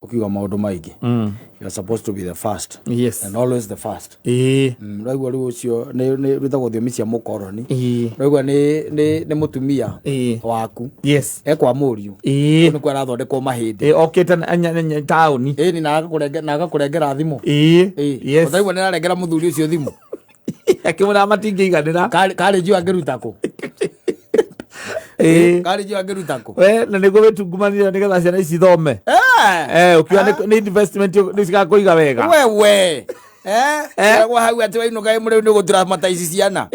Ũkiuga maũndũ maingĩ. You are supposed to be the first. And always the first. Ũraigua rĩu ũcio nĩ rwĩtagwo thiomi cia mũkoroni. Ũraigua nĩ mũtumia waku. Ekwa mũriũ. Kũu nĩkuo arathondekwo mahĩndĩ. Ĩĩ, okĩte taũni. Ĩni na agakũrengera thimũ. Ũtaigua nĩ ararengera mũthuri ũcio thimũ. Akĩmwĩra matingĩiganĩra. Karĩnjũ angĩruta kũ? Karĩnjũ angĩruta kũ? We na nĩguo wĩtungumanire nĩgetha ciana ici ithome. Ũkiuga nĩ investment nĩ cigakũiga wega. Wewe. Kwa hau atĩ wainũka ĩ rĩu nĩ gũtura ici ciana.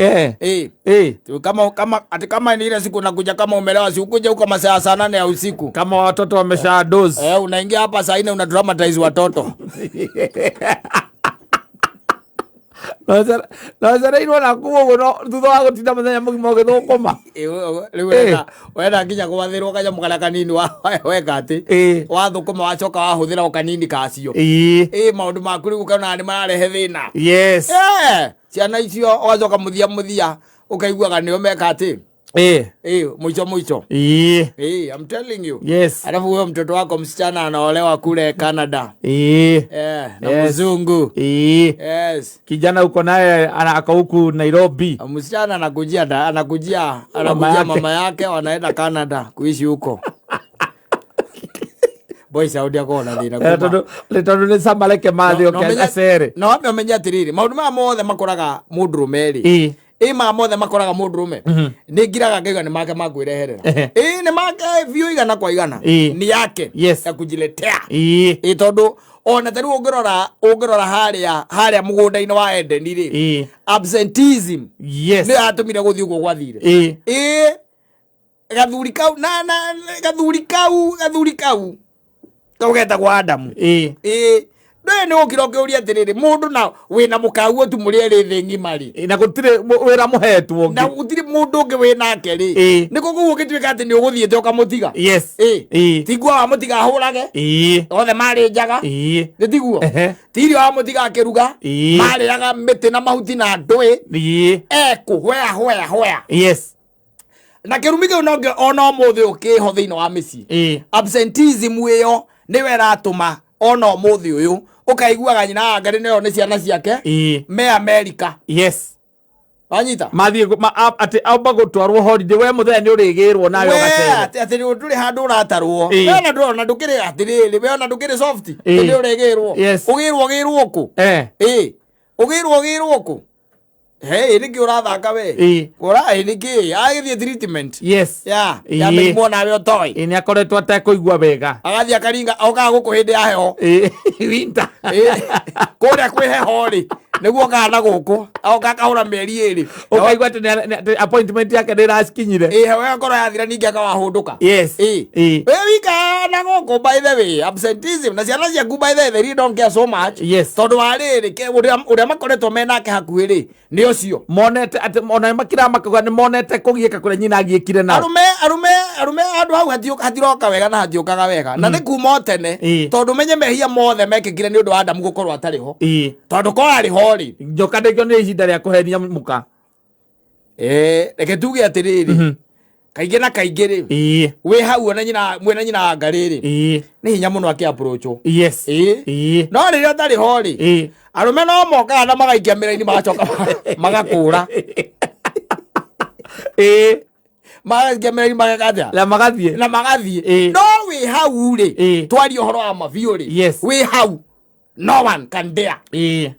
Kama ati kama ni ile siku nakuja kama umelewa, si ukuje huko masaa saa 8 ya usiku. Kama watoto wamesha doze. Unaingia hapa saa 4 una dramatize watoto. Nocereirwo na kũu ũguo no thutha wa gũtinda mũthenya mũgima ũgĩthũkũma. Rĩu wenda nginya gwathĩrwo kanyamũ karĩa kanini weka atĩ wathũkũma wacoka wahũthĩra o kanini kacio. Ĩ maũndũ maku rĩu ũkona nĩ mararehe thĩna. Ciana icio ũgacoka mũthia mũthia ũkaiguaga nĩo meka atĩ. Mwisho mwisho. I'm telling you. Alafu huyo mtoto wako msichana anaolewa kule Canada. Na mzungu. Kijana uko naye ako huku Nairobi. Msichana anakujia da, anakujia mama yake wanaenda Canada kuishi huko. Boy Saudi ako na thina kuma. Tondu ni Samaleke mathi oke acere. Na wambe umenye atiriri, maundu maya mothe makoraga mundurume ri. Ĩ maya mothe makoraga mũndũrũme. Nĩ ngiraga ngaiga nĩ make makwĩreherera. Ĩ nĩ make biũ igana kwa igana. Nĩ yake. Ya kujiletea. Ĩ tondũ ona ta rĩu ũngĩrora harĩa mũgũnda-inĩ wa Eden rĩ. Absenteeism. Nĩ yatũmire gũthiĩ ũguo gwathire. Ĩ gathuri kau na na gathuri kau gathuri kau kau getagwo Adamu. Ĩ ndũĩ nĩ ũkira ũkĩũria atĩrĩrĩ, mũndũ na wĩna mũkau tu mũrĩ erĩ thĩ ng'ima rĩ. Na gũtirĩ wĩra mũhetwo ũngĩ. Na gũtirĩ mũndũ ũngĩ wĩ nake rĩ. Nĩkũ kũu ũgĩtuĩka atĩ nĩ ũgũthiĩte ũkamũtiga. Tiguo wamũtiga ahũrage. Othe marĩ njaga. Nĩ tiguo? Ti irio wamũtiga akĩruga. Marĩaga mĩtĩ na mahuti na ndũĩ. Ekũ, hwea, hwea, hwea. Na kĩrumi kĩu no ona ũmũthĩ ũkĩho thĩinĩ wa mĩciĩ. Absenteeism ĩyo nĩyo ĩratũma ona ũmũthĩ ũyũ ũkaiguaga nyina wa Ngarĩ nĩyo nĩ ciana ciake me Amerika. Wanyita? Mathiĩ atĩ amba gũtwarwo holiday, we mũthenya nĩ ũrĩgĩrwo nawe We, ũgacerwo. atĩ nĩ ndũrĩ handũ ũratarwo. We ona ndũrĩ, ona ndũkĩrĩ atĩrĩrĩ, we ona ndũkĩrĩ soft. Nĩ ũrĩgĩrwo. Ũgĩrwo, ũgĩrwo kũ? Ũgĩrwo, ũgĩrwo kũ? Hey, nĩkĩ ũrathaka we? Ora, nĩkĩ? Agĩthiĩ treatment. Ya, ya mĩrimũ onawe ũtoĩ. Nĩ akoretwo atekũigua wega. Agathiĩ akaringa, okaga gũkũ hĩndĩ ya heho. Winter. Kũrĩa kwĩ heho rĩ, nĩguo okaga na gũkũ. Oka akahũra mĩeri ĩrĩ. Ũkaigua atĩ nĩ appointment yake nĩ ĩrakinyire. Heho ĩgakorwo yathira ningĩ akawahũndũka. We wika na gũkũ, by the way, absenteeism na ciana ciaku, by the way, they really don't care so much. Tondũ wa rĩrĩ, ũrĩa makoretwo menake hakuhĩ rĩ, nĩ ũcio. Monete atĩ ona makira makauga nĩ monete kũgiĩka kũrĩa nyina agiĩkire nao. Arũme handũ hau hatiroka wega na hatiũkaga wega. Na nĩ kuma o tene, tondũ menye mehia mothe mekĩkire nĩ ũndũ wa Adamu gũkorwo atarĩ ho. Tondũ korwo arĩ ho rĩ. Njoka ndĩngĩonire ihinda rĩa kũhenia mũka. Reke tuge atĩrĩrĩ, kaingĩ na kaingĩ rĩ, wĩ hau ona nyina, mwĩna nyina wa Ngarĩ rĩ, nĩ hinya mũno akĩ approach-wo. No rĩrĩa ũtarĩ ho rĩ, arũme no mokaga na magaikia mĩraini magacoka magakũra. Magaikia mĩraini mageka atĩa? Na magathiĩ. Na magathiĩ. No wĩ hau rĩ, twarie ũhoro wa mabiũ rĩ, wĩ hau, no one can dare.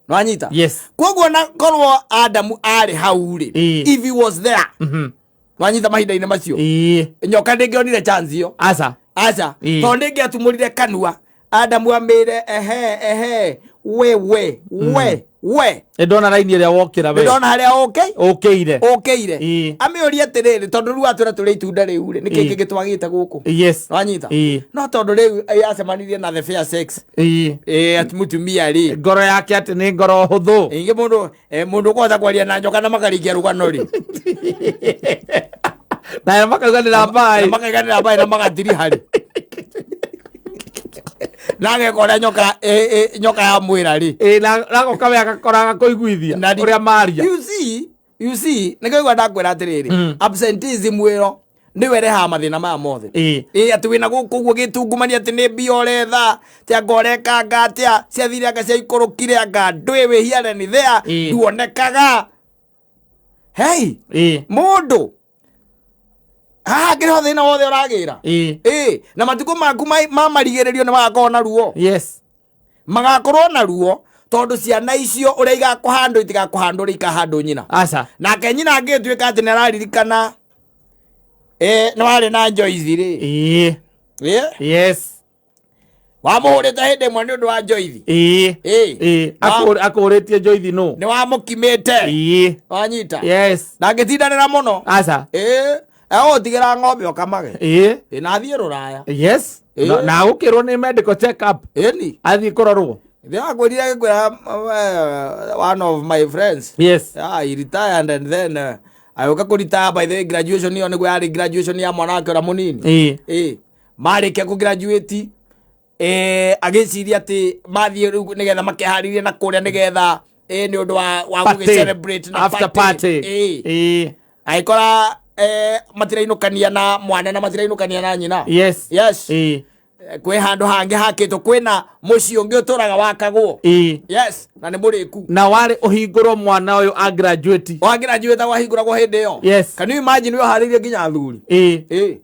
Nwanyita? Koguo na korwo Adamu arĩ hau rĩ, if he was there, nwanyita mahinda-inĩ macio, nyoka ndĩngĩonire chance ĩyo. Aca. Aca. Tondũ ndĩngĩatumũrire kanua Adamu amĩre ehe ehe we we we we. Nĩ ndona raini ĩrĩa wokĩra we. Nĩ ndona harĩa ũkĩire. Ũkĩire. Amĩũrie atĩrĩrĩ, tondũ rĩu atwĩra tũrĩ itunda rĩu rĩ, nĩkĩ kĩngĩ twagĩte gũkũ? Nwanyita? No tondũ rĩu acemanirie na the fair sex. Ati mũtumia rĩ. Ngoro yake atĩ nĩ ngoro hũthũ. Ingĩ mũndũ ũkũhota kwaria na njoka na makarikia rũgano rĩ. Na makaiganĩra mbaĩ. Na makaiganĩra mbaĩ na magatiri harĩ. Na ageka ũrĩa nyoka ya mwĩra rĩ. Na agoka we agakora agakũiguithia Na ũrĩa maria. You see, you see, nĩkĩo igua ndakwĩra atĩrĩrĩ, absenteeism ĩyo Nĩwe ĩrehaga mathĩna maya mothe. Ĩĩ. Ĩ atĩ wĩna gũkũ ũguo gĩtungumania, atĩ nĩ mbia ũretha, atĩ anga ũrekanga atĩa, ciathire anga ciaikũrũkire, anga ndũĩ wĩhiare nĩ thea. Nduonekaga. Hei. Mũndũ haha ngĩrĩ ho thĩna wothe ũragĩra. Ĩ na matukũ maku ma marigĩrĩrio nĩ magakorwo na ruo. Magakorwo na ruo tondũ ciana icio ũrĩa igakũhandwo itigakũhandwo ũrĩa ikahandwo nyina. Aca. Nake nyina angĩtuĩka atĩ nĩ araririkana nĩ warĩ na Joyce rĩ. Wamũhũrĩte hĩndĩ ĩmwe nĩ ũndũ wa Joyce. Akũhũrĩtie Joyce nũ? Nĩ wamũkimĩte. Wanyita. Na ngĩtindanĩra mũno. Aca. Egũgũtigĩra ng'ombe ũkamage. Ĩ na athiĩ rũraya. Na agũkĩrwo nĩ medical check up. Ĩni. Athiĩ kũrorwo. Ndĩrakwĩrire ngĩkwĩra one of my friends. Yeah, he retired and then agĩũka kũ retire. By the way, graduation ĩyo nĩguo yarĩ graduation ya mwana wake ũrĩa mũnini. Marĩkia kũ graduate, agĩciria atĩ mathiĩ rĩu nĩgetha makeharĩrie na kũrĩa nĩgetha nĩ ũndũ wa Party. gũgĩ celebrate na After party. Agĩkora matirainũkania na mwana na matirainũkania na nyina. Yes. Kwĩ handũ hangĩ hakĩtwo, kwĩna mũciĩ ũngĩ ũtũraga wakagwo. Yes, na nĩ mũrĩku. Na warĩ ũhingũrwo mwana ũyũ a graduate. Wa graduate wahingũragwo hĩndĩ ĩyo. Can you imagine wĩharĩirie nginya athuri?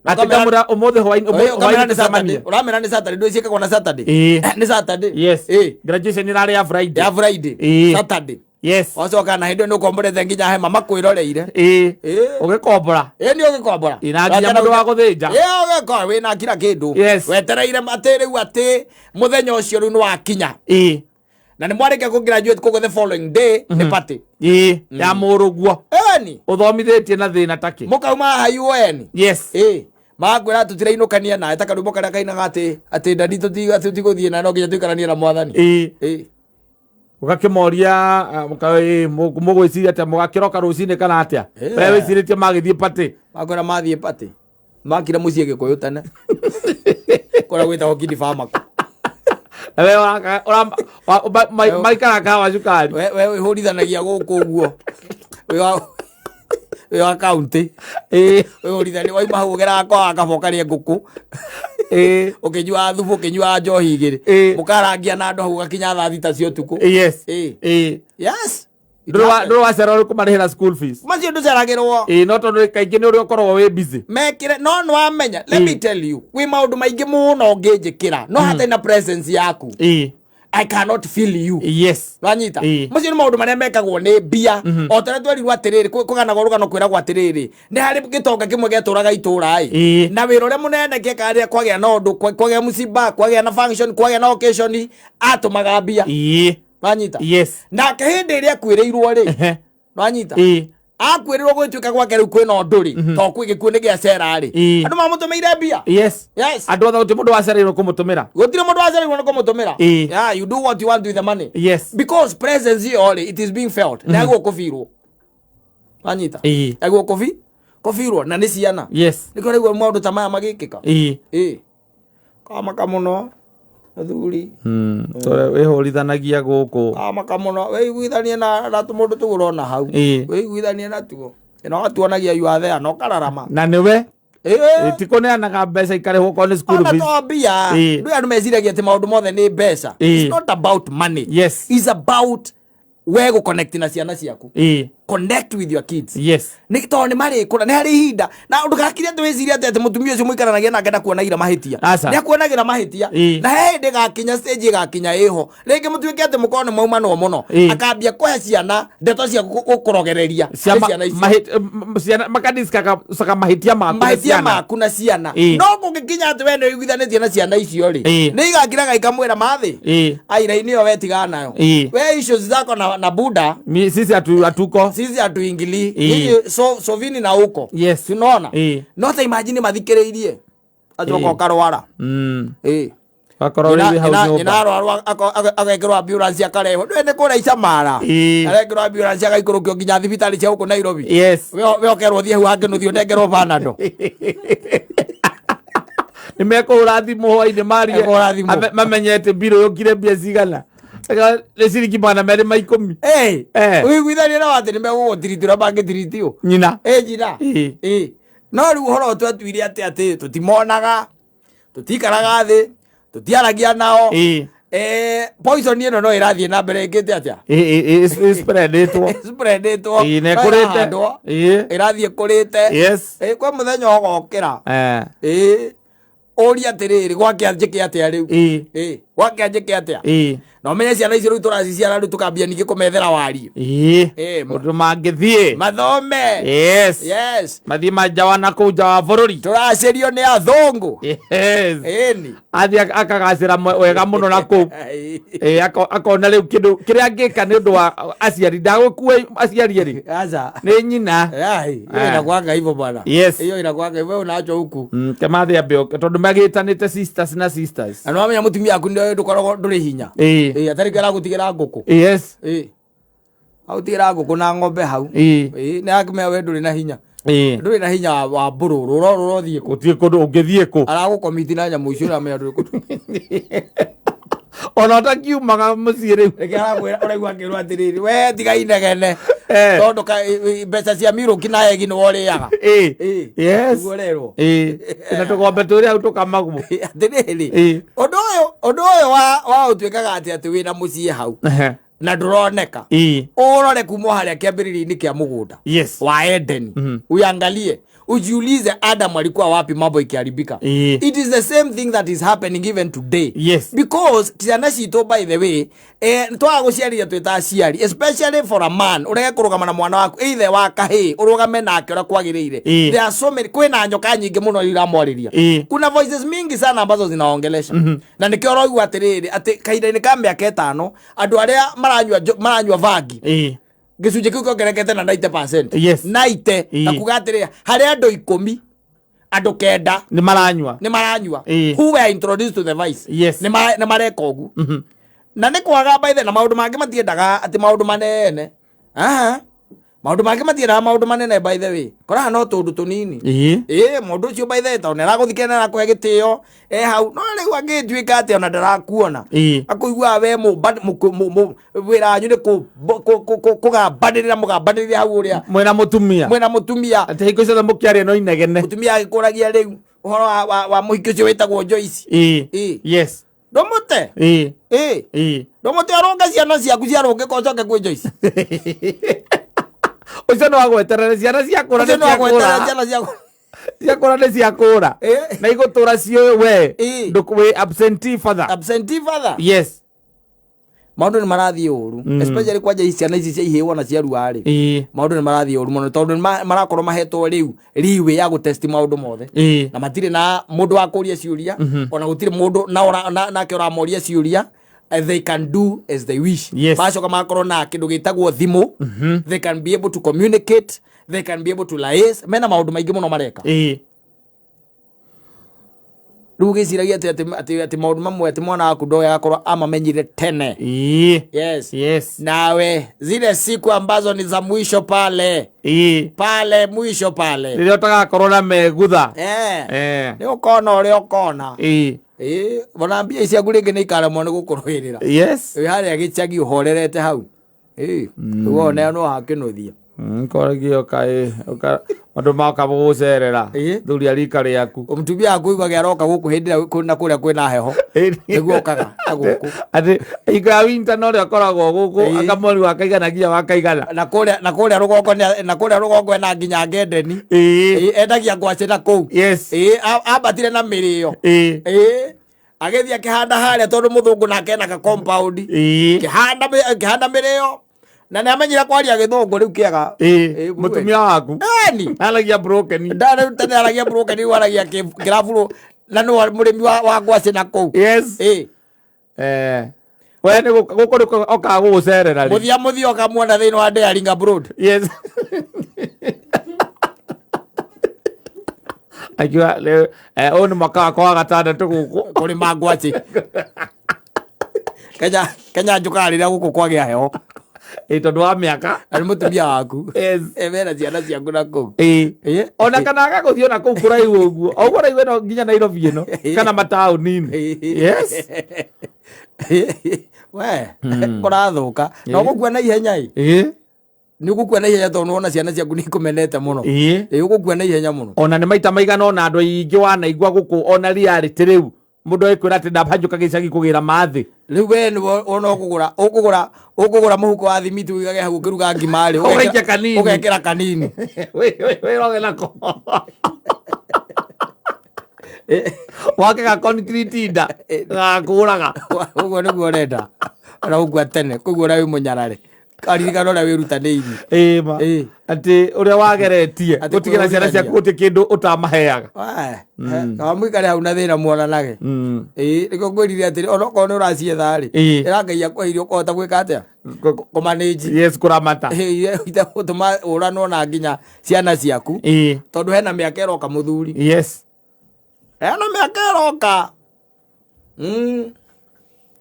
Atĩ ngamũra ũmũthĩ hwaĩ-inĩ Ũkamera hwaĩ-inĩ nĩ Saturday. tũcemanie. Ũramera nĩ Saturday, ndũĩ ciĩkagwo na Saturday. Nĩ Saturday. Graduation ĩrarĩ ya Friday. Ya Friday. Saturday. Wacoka na hĩndĩ ĩyo nĩ ũkomborete nginya hema makwĩroreire. Ũgĩkombora. Nĩ ũgĩkombora. Na nginya mũndũ wa gũthĩnja. Ũgĩkombora wĩna kila kĩndũ. Wetereire atĩ rĩu atĩ mũthenya ũcio rĩu nĩ wakinya. Na nĩ mwarĩkia kũ graduate koguo the following day nĩ party. Ya mũrũguo. Ĩni. Ũthomithĩtie na thĩna takĩ. Mũkauma haha UN. Yes. Magakwĩra tũtirainũkania nawe ta karwĩmbo karĩa kainaga atĩ ndadi tũtigũthiĩ na no nginya tũikaranie na mwathani. Ũgakĩmoria mũgwĩciria atĩa, mũgakĩroka rũcinĩ kana atĩa? We wĩcirĩtie magĩthiĩ party. Makwĩra mathiĩ party. Makire mũciĩ Gĩkũyũ tene. Kũrĩa gwĩtagwo Kidi Pharmaco. Na we maikara kahawa cukari. We wĩhũrithanagia gũkũ ũguo. Wĩ wa county. Wĩhũrithania wauma hau ũgeraga kwa kaba ũkarĩe ngũkũ. Ũkĩnyuaga thubu, ũkĩnyuaga njohi igĩrĩ. Mũkarangia na andũ hau ũgakinya thaa 6 cia ũtukũ. Yes. Ndũrĩ wacererwo nĩ kũmarĩhĩra school fees. Macio ndũceragĩrwo. No tondũ kaingĩ nĩ ũrĩa ũkoragwo wĩ busy. Mekĩre no nĩ wamenya, let me tell you, wĩ maũndũ maingĩ mũno ũngĩnjĩkĩra no hatarĩ na presence yaku. I cannot feel you. Wanyita. Macio nĩ maũndũ marĩa mekagwo nĩ mbia. O ta ũrĩa twerirwo atĩrĩrĩ, kũganagwo rũgano kwĩragwo atĩrĩrĩ, nĩ harĩ gĩtonga kĩmwe gĩatũraga itũra ĩ. Na wĩra ũrĩa mũnene gĩekaga rĩrĩa kwagĩa na ũndũ, kwagĩa mũciba, kwagĩa na function, kwagĩa na occasion, atũmaga mbia. Wanyita. Nake hĩndĩ ĩrĩa akuĩrĩirwo rĩ, wanyita. Akuĩrĩrwo gwĩtuĩka gwake rĩu kwĩna ũndũ rĩ, to kwĩ gĩkuũ nĩ gĩa cera rĩ. Andũ mamũtũmĩire mbia. Yes. Andũ othe gũtirĩ mũndũ wacereirwo kũmũtũmĩra. Gũtirĩ mũndũ wacereirwo nĩ kũmũtũmĩra. Yeah, you do what you want with the money. Because presence ĩyo rĩ, it is being felt. Nĩ agwo kũbirwo. Wanyita. Agwo kũbirwo na nĩ ciana. Nĩkĩo rĩu maũndũ ta maya magĩkĩka. Kamaka mũno athuri. Tore wĩhũrithanagia gũkũ. Kamaka mũno wĩiguithanie na tũmũndũ tũu ũrona hau. Wĩiguithanie natuo. Ĩno watuonagia you are there na ũkararama. Na nĩwe ti kũneanaga mbeca ikarĩhwo okorwo nĩ school Ona fees. to mbia. Ndũĩ andũ meciragia atĩ maũndũ mothe nĩ mbeca. It's not about money. It's about we gũ-connect na ciana ciaku. Connect with your kids. Nĩ tondũ nĩ marĩkũra, nĩ harĩ ihinda na ndũgakire atĩ wĩcirie atĩ mũtumia ũcio mũikaranagia nake ndakuonagĩra mahĩtia. Nĩ akuonagĩra mahĩtia. Na he hĩndĩ ĩgakinya stage ĩgakinya ĩho rĩngĩ mũtuĩke atĩ mũkorwo nĩ maumanwo mũno. Akambia kũhe ciana ndeto cia gũkũrogereria Cia harĩ ciana icio. Ciana makadiskaga mahĩtia maku na mahĩtia ciana. maku na ciana. No kũngĩkinya atĩ we nĩ ũiguithanĩtie na ciana icio rĩ, nĩ igakiraga ikamwĩra mathĩ aira-inĩ ĩyo we tigana nayo. We issues zako na buda. Sisi hatuko. Sisi hatuingilii. Nyinyi sovini na huko. Tunaona? No ta imagine mathikĩrĩirie. Acoka ũkarwara. Akorwo rĩu hau nyũmba. Nyina arwarwa agekĩrwo ambulance akarehwo. Ndũĩ nĩ kũrĩa Icamara. Arekĩrwo ambulance agaikũrũkio nginya thibitarĩ cia gũkũ Nairobi. We ũkerwo ũthiĩ hau hangĩ nũthiĩ ũnengerwo Panadol. Nĩ mekũhũra thimũ hwainĩ marie. Mekũhũra thimũ. Mamenye atĩ mbirũ yũkire mbia cigana. Nĩ ciringi 210. Ũiguithanie na atĩ nĩ megũgũtiritũra mangĩtiritio. Nyina. Nyina. No rĩu ũhoro twatuire atĩ atĩ tũtimonaga, tũtikaraga thĩ, tũtiaragia nao. Poison ĩno no ĩrathiĩ na mbere ĩkĩte atĩa? Spreadĩtwo. Spreadĩtwo. Ĩĩ, na No ĩkũrĩte. ĩrahandwo. Ĩrathiĩ ĩkũrĩte. Kwĩ mũthenya ũgokĩra. Ũrie atĩrĩrĩ, gwakĩa njĩke atĩa rĩu? Gwakĩa njĩke atĩa? Na ũmenye ciana icio rĩu tũraciciara rĩu tũkambia ningĩ kũmethera wariĩ. Ũndũ mangĩthiĩ. Mathome. Yes. Yes. Mathiĩ manjawa na kũu nja wa bũrũri. Tũracĩrio nĩ athũngũ. Yes. Ĩni. Athiĩ akagacĩra wega mũno na kũu. Akona rĩu kĩndũ kĩrĩa angĩka nĩ ũndũ wa aciari, ndagũkua aciari erĩ. Aca. Nĩ nyina. Ai, hiyo inakuanga hivyo bwana. Yes. Hiyo inakuanga hivyo, unaachwa huku. Kemathi ambe oke, tondũ magĩtanĩte sisters na sisters. Na nĩwamenya mũtumia waku nĩ ndũkoragwo ndũrĩ hinya. Atarĩ kĩo aragũtigĩra ngũkũ. Yes. Agũtigĩra ngũkũ na ng'ombe hau. Nĩ akĩmenya we ndũrĩ na hinya. Ndũrĩ na hinya wa mbũrũrũ, ũrothiĩ kũ? Gũtirĩ kũndũ ũngĩthiĩ kũ? Aragũkomiti na nyamũ icio ũramenya ndũrĩ kũndũ. Ona ũtakiumaga mũciĩ rĩu. Reke arakwĩra, ũraigua akĩrwo atĩrĩrĩ, we tiga inegene. Tondũ mbeca cia mĩrũki na egi nĩwe ũrĩaga. Yes. Nĩguo ũrerwo. Na tũgombe tũrĩa hau tũkamagwo. Atĩrĩrĩ, ũndũ ũyũ wa ũtuĩkaga atĩ atĩ wĩna mũciĩ hau. Na ndũroneka. Ũrore kuma harĩa kĩambĩrĩria-inĩ kĩa mũgũnda. Yes. Wa Edeni. Uangalie, ujiulize Adam alikuwa wapi mambo ikiharibika. It is the same thing that is happening even today. Yes. Because ciana citũ, by the way, twaga gũciarithia twĩ ta aciari, especially for a man, ũrege kũrũgama na mwana waku, either wa kahĩĩ, ũrũgame nake ũrĩa kwagĩrĩire. There are so many, kwĩna nyoka nyingĩ mũno iramwarĩria. Kuna voices mingi sana ambazo zinaongelesha. Na nĩkĩo ũraigua atĩrĩrĩ, atĩ kahinda-inĩ ka mĩaka 5, andũ arĩa maranyua bangi. Gĩcunjĩ kĩu kĩongererekete na 90%. Yes. 90. Na kuga atĩrĩrĩ, harĩ andũ 10, andũ 9 Nĩ maranyua. Nĩ maranyua. Who were introduced to the vice. Yes. Nĩ mareka ũguo. Na nĩ kwaga by the na maũndũ mangĩ matiendaga atĩ maũndũ manene. Aha. Maũndũ mangĩ matiendaga maũndũ manene by the way. Koraga no tũndũ tũnini. Mũndũ ũcio by the way, tondũ nĩ aragũthikĩrĩria na arakũhe gĩtĩo, hau. No rĩu angĩtuĩka atĩ ona ndarakuona. Akũiguaga we wĩra wanyu nĩ kũgambanĩrĩra, mũgambanĩrĩra hau ũrĩa. Mwĩna mũtumia. Mwĩna mũtumia. Atĩ hingo ciothe mũkĩaria no inegene. Mũtumia agĩkũragia rĩu ũhoro wa mũhiki ũcio wĩtagwo Joyce. Yes. Ndũmũte. Ndũmũte ũrũnge ciana ciaku ciarũngĩka ũcoke kwĩ Joyce. Ũcio nĩ wa gweterera ciana ciakũra Ũcio nĩ nĩ wa gweterera ciakũra. ciana ciakũra. Ciakũra nĩ ciakũra. Na igũtũra ciũĩ we. Wĩ absentee father. Absentee father? Yes. Maũndũ nĩ marathiĩ ũru. Especially kwanja ciana ici cia ihĩĩ na cia rua rĩ. Maũndũ nĩ marathiĩ ũru mũno tondũ nĩ marakorwo mahetwo rĩu leeway ya gũtest maũndũ mothe. Na matirĩ na mũndũ wa kũria ciũria, ona gũtirĩ mũndũ nake ũramoria ciũria. They can do as they wish. Yes. Macoka makorwo na kĩndũ gĩtagwo thimũ. They can be able to communicate, they can be able to liaise. Mena maũndũ maingĩ mũno mareka. Rĩu ũgĩciragia atĩ maũndũ mamwe atĩ mwana waku ndoĩ agakorwo amamenyire tene. Yes. Yes. Nawe zile siku ambazo ni za mwisho pale. Pale mwisho pale. Rĩrĩa ũtagakorwo na megutha. Nĩ ũkona ũrĩa ũkona. Ona mbia ici ciaku rĩngĩ nĩ ikaremwo nĩ gũkũrũĩrĩra. Yes. Wĩ harĩa gĩcagi ũhorerete hau. Wone no hakĩnũthia. Koragio kaĩ, andũ moka gũgũcerera. Thuri a rika rĩaku. Mũtumia waku aiguaga aroka gũkũ hĩndĩ ĩrĩa na kũrĩa kwĩna heho. Nĩguo okaga na gũkũ. Atĩ hingo ya winter no rĩo akoragwo gũkũ, anga mweri wa kaigana nginya wa kaigana. Na kũrĩa, na kũrĩa rũgongo nĩ, na kũrĩa rũgongo ena nginya ngendeni. Endagia ngwacĩ na kũu. Yes. Ambatire na mĩrĩo. Agĩthiĩ akĩhanda harĩa tondũ mũthũngũ nake ena ka compound. Kĩhanda mĩrĩo. Na nĩ amenyire kwaria gĩthũngũ rĩu kĩega. Mũtumia waku. Eni. Aragia broken. Ndarĩ tene aragia broken, rĩu aragia kĩraburo. Na nĩ mũrĩmi wa ngwacĩ na kũu. Yes. We nĩ gũkũ nĩ okaga gũgũcerera rĩ. Mũthia mũthia ũkamuona thĩinĩ wa Daring Abroad. Yes. Akiuga, rĩu, ũyũ nĩ mwaka wakwa wa gatandatũ gũkũ. Kũrĩma ngwacĩ. Kenya njũkaga rĩrĩa gũkũ kwagĩa heho. Tondũ wa mĩaka. Na nĩ mũtumia waku. Yes. Mena ciana ciaku na kũu. Ona kana agagũthiĩ ona kũu kũraihu ũguo. O ũguo ũraigua ĩno nginya Nairobi ĩno, kana mataũni-inĩ. Yes. We, kũrathũka. Na ũgũkua na ihenya ĩ. Nĩ ũgũkua na ihenya tondũ nĩwona ciana ciaku nĩ ikũmenete mũno. Ĩĩ. Ĩĩ, ũgũkua na ihenya mũno. Ona nĩ maita maigana ona andũ aingĩ wanaigua gũkũ ona reality rĩu mũndũ agĩkwĩra atĩ ndambanjũka gĩcagi kũgĩra mathĩ. Rĩu we nĩwe ona ũkũgũra mũhuko wa thimiti ũigage hau ũkĩruga ngima rĩ, Ũgaikia kanini. Ũgekĩra kanini. Wĩroge nako. Wake ga concrete nda gakũraga. Ũguo nĩguo ũrenda. Ona gũkua tene, koguo ũrĩa wĩ mũnyarare. Karirikana ũrĩa wĩrutanĩirie. Ĩĩ ma. Ĩĩ. Atĩ ũrĩa wageretie Atĩ gũtigĩra ciana ciaku kwĩhũrithania. gũtirĩ kĩndũ ũtamaheaga. Kaba mũikare hau na thĩna muonanage. Ĩĩ, nĩkĩo ngwĩrire atĩrĩ, ona okorwo nĩ ũracietha rĩ, Ĩĩ. ĩra Ngai akũhe irio ũkũhota gwĩka atĩa? Kũmanĩnji. Yes, kũramata. Ĩĩ, itegũtũma ũranwo na nginya ciana ciaku. Ĩĩ. Tondũ hena mĩaka ĩroka mũthuri. Yes. Hena mĩaka ĩroka.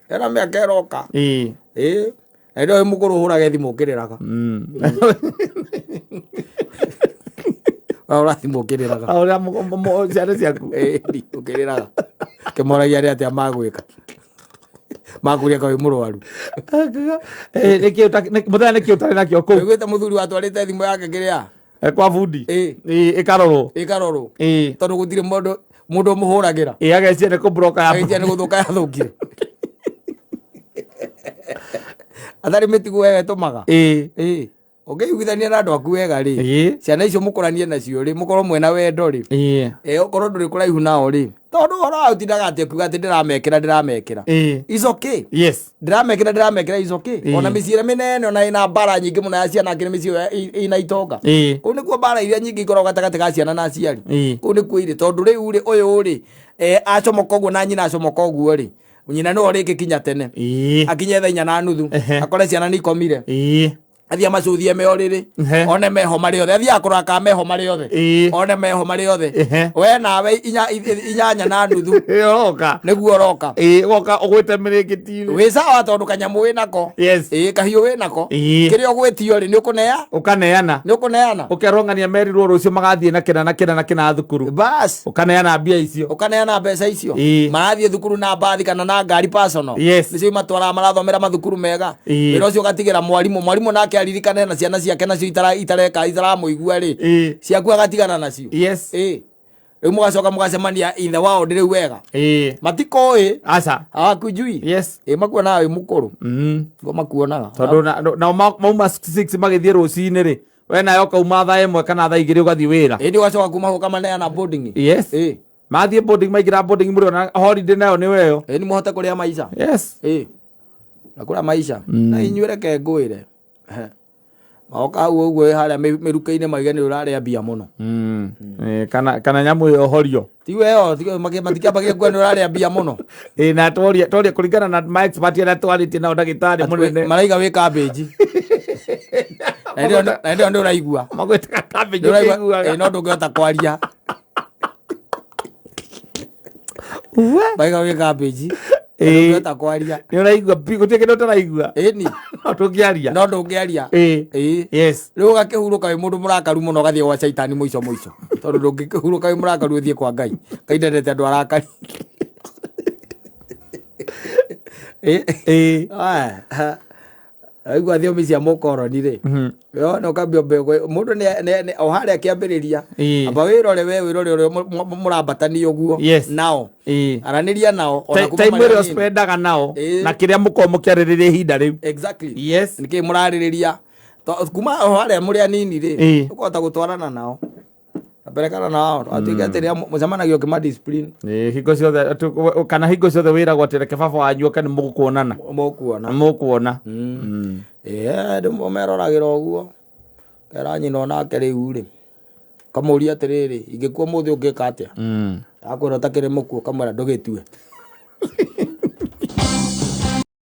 Hena mĩaka ĩroka. Ĩĩ. Ĩĩ. Na hĩndĩ ĩyo wĩ mũkũrũ ũhũrage thimũ ũkĩrĩraga. Ũrahũra thimũ ũkĩrĩraga. O ũrĩa ciana ciaku. Ĩĩ, ũkĩrĩraga. Kĩmoragia arĩa atĩa magwĩka. Makũria ka wĩ mũrwaru. Ĩĩ, nĩkĩ mũthenya nĩkĩ ũtarĩ nakĩo kũu? Ũiguĩte mũthuri watwarĩte thimũ yake kĩrĩa? Kwa bundi. Ĩĩ. Ĩĩ, ĩkarorwo. Ĩkarorwo. Ĩĩ. Tondũ gũtirĩ mũndũ ũmũhũragĩra. Ĩĩ, agecia nĩ kũbroka ya Agecia nĩ gũthũka yathũkire. Atarĩ mĩtugo wega ĩtũmaga. Ĩĩ. Ĩĩ. Ũngĩiguithania na andũ aku wega rĩ, Ĩĩ. ciana icio mũkũranie nacio rĩ, mũkorwo mwĩna wendo rĩ. Ĩĩ. Ĩĩ, ũkorwo ndũrĩ kũraihu nao rĩ. Tondũ ũhoro wa ũtindaga atĩ ũkiuga atĩ ndĩramekĩra, ndĩramekĩra. Ĩĩ. It's okay. Yes. Ndĩramekĩra, ndĩramekĩra, it's okay. Ĩĩ. Ona mĩciĩ ĩrĩa mĩnene ona ĩna mbara nyingĩ mũno ya ciana angĩ nĩ mĩciĩ ĩyo ĩna itonga. Ĩĩ. Kũu nĩkuo mbara iria nyingĩ ikoragwo gatagatĩ ga ciana na aciari. Ĩĩ. Kũu nĩkuo irĩ tondũ rĩu rĩ, ũyũ rĩ, acomoka ũguo na nyina acomoka ũguo rĩ, nyina nĩwe ũrĩgĩkinya tene. Ĩĩ. Akinye thaa inya na nuthu. Ehe. Akore ciana nĩ ikomire. Ĩĩ. Athiĩ amacũthie me ũrĩrĩ. Ehe. One meho marĩ othe. Athiĩ akũrora kana meho marĩ othe. Ĩĩ. One meho marĩ othe. Ehe. We nawe inyanya na nuthu. Ĩĩ, ũroka. Nĩguo ũroka. Ĩĩ, ũgoka ũgwĩte mĩrĩngĩti-inĩ. Wĩ sawa tondũ kanyamũ wĩ nako. Yes. Ĩĩ, kahiũ wĩ nako. Ĩĩ. Kĩrĩa ũgwĩtio rĩ, nĩ ũkũnea? Ũkaneana. Nĩ ũkũneana? Ũkerwo ng'ania merirwo rũciũ magathiĩ na kĩna na kĩna na kĩna thukuru. Bas. Ũkaneana mbia icio. Ũkaneana mbeca icio. Ĩĩ. Marathiĩ thukuru na mbathi kana na ngari personal. Yes. Nĩcio imatwaraga marathomera mathukuru mega. Ĩĩ. Wĩra ũcio ũgatigĩra mwarimũ. Mwarimũ nake aririkane na ciana ciake nacio itareka, itaramũigua rĩ. Ĩĩ. Ciaku agatigana nacio. Yes. Ĩĩ. Rĩu mũgacoka mũgacemania in the world rĩu wega. Ĩĩ. Matikoĩ. Aca. Hawakujui. Yes. Ĩĩ, makuonaga wĩ mũkũrũ. Nĩguo makuonaga. Tondũ nao mauma 6 magĩthiĩ rũcinĩ rĩ, we nawe ũkauma thaa 1 kana thaa 2 ũgathiĩ wĩra. Ĩĩ, ũgacoka kuma hau ũkamaneana boarding. Yes. Ĩĩ. Mathiĩ boarding, maingĩra boarding mũrĩ ona holiday nayo nĩ weyo. Ĩĩ, nĩ mũhote kũrĩa maica. Yes. Ĩĩ. Na kũrĩa maica. Na inyuĩ reke ngwĩre. Ehe. Magoka hau ũguo harĩa mĩruke-inĩ mauge nĩ ũrarĩa mbia mũno. Kana nyamũ ĩyo horio. Ti we ĩyo, matikĩambagia kuga nĩ ũrarĩa mbia mũno. Ĩĩ, na tworia kũringana na ma expert arĩa twarĩtie nao ndagĩtarĩ Atĩ mũnene. Maraiga wĩ cabbage. Na hĩndĩ ĩyo nĩ ũraigua. Magwĩtaga cabbage Nĩ ũraigua, ũkĩiguaga. ĩĩ, no ndũngĩhota kwaria. Uwe. Maraiga wĩ cabbage. Ĩĩ. Ndũngĩhota kwaria. Nĩ ũraigua gũtirĩ kĩndũ ũtaraigua. Ĩni. No ndũngĩaria. No ndũngĩaria. Ĩĩ. Ĩĩ. Yes. Rĩu ũgakĩhurũka wĩ mũndũ mũrakaru mũno ũgathiĩ gwa caitani mũico mũico. Tondũ ndũngĩkĩhurũka wĩ mũrakaru ũthiĩ kwa Ngai. Ngai ndendete andũ arakari. Ĩĩ. Ĩĩ. Aya. Aigua thiomi cia mũkoroni rĩ. Yo, no kambia mbere mũndũ nĩ o harĩa kĩambĩrĩria. Ĩĩ. Amba wĩrore we, wĩrore ũrĩa mũrambatania ũguo. Yes. Nao. Ĩĩ. Aranĩria nao, ona kuma Time marĩ ĩrĩa anini. ũspendaga nao, Ĩĩ. na kĩrĩa mũkoragwo mũkĩarĩrĩria ihinda rĩu. Exactly. Yes. Nĩkĩ mũrarĩrĩria? Kuma o harĩa mũrĩ anini rĩ, Ĩĩ. ũkũhota gũtwarana nao. Aperekana nao. Atuĩke atĩ rĩrĩa mũcemanagia ũkĩma discipline. Ĩĩ, hingo ciothe, kana hingo ciothe wĩragwo atĩ reke baba wanyu oke nĩ mũgũkuonana. Mũkuona. Mũkuona. Ĩĩ, andũ meroragĩra ũguo. Kera nyina onake rĩu rĩ. Kamũria atĩrĩrĩ, ingĩkua mũthĩ ũngĩka atĩa? Akwĩra ũtakĩrĩ mũkuo, kamwĩra ndũgĩtue.